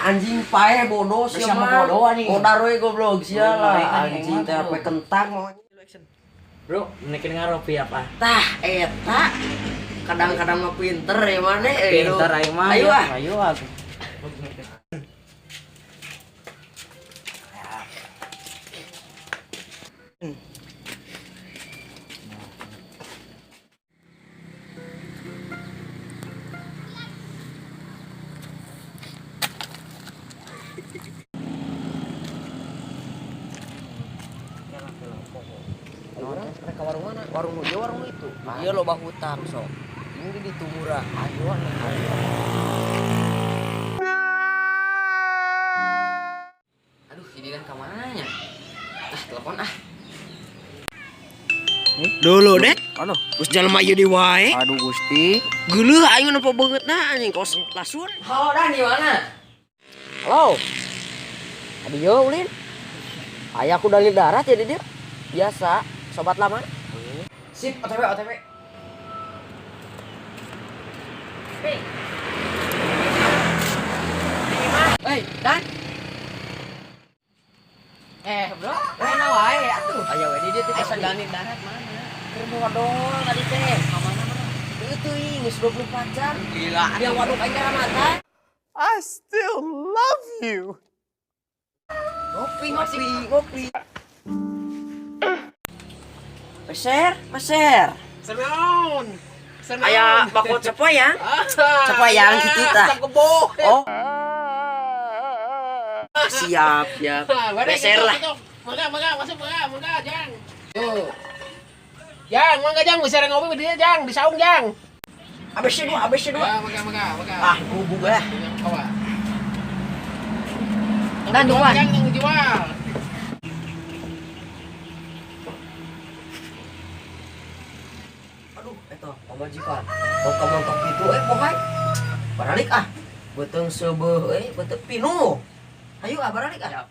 Anjing pae bodoh sia Geus mah. bodoh, anjing. Modar we goblok sia lah anjing teh apa kentang. Bro, naikin ngaropi apa? Tah eta kadang-kadang mah pinter ya mana eh, Pinter lu. aing mah. Ayo ah. Ayo ah. Mereka warung mana? Warung nu ieu, warung nu itu. Iya loba hutang sok. Ini di ditu murah. Ayo ayo. Aduh, ini kan kamarnya. Ah, telepon ah. Dulu deh. Aduh, Geus jelema ieu di wae. aduh Gusti. Geuleuh aing nempo beungeutna anjing kos lasun. Halo Dan, di mana? Halo. Aduh yo ulin. Ayah aku dalil darat ya di dia. Biasa, sobat lama. Sip, OTW, OTW. Hei, Dan. Eh, bro, mana wae atuh? Ayo we di dia teh Asa dalil darat mana? Keur modal tadi teh. Ka mana mana? Itu geus 24 jam. Gila. Dia waduk aing mata. I still love you. Ngopi, ngopi, ngopi. Meser, meser. Senaon. Senaon. Aya bakul cepoyang. Cepoyang gitu tah. Kebo. Oh. Siap, siap. Meser lah. Mangga, mangga, masuk mangga, mangga, Jang. Tuh. Jang, mangga Jang, bisa ngopi di dia, Jang, di saung, Jang. ABC dua, ABC dua. Ya, mangga, mangga, mangga. Ah, gubuk lah. Kawa. Dan dua. Jang yang jual. Aduh, eta pamajikan. Kok kamontok gitu eh pokoknya. Baralik ah. Beuteung seubeuh beuteung pinuh. Ayo ah baralik ah.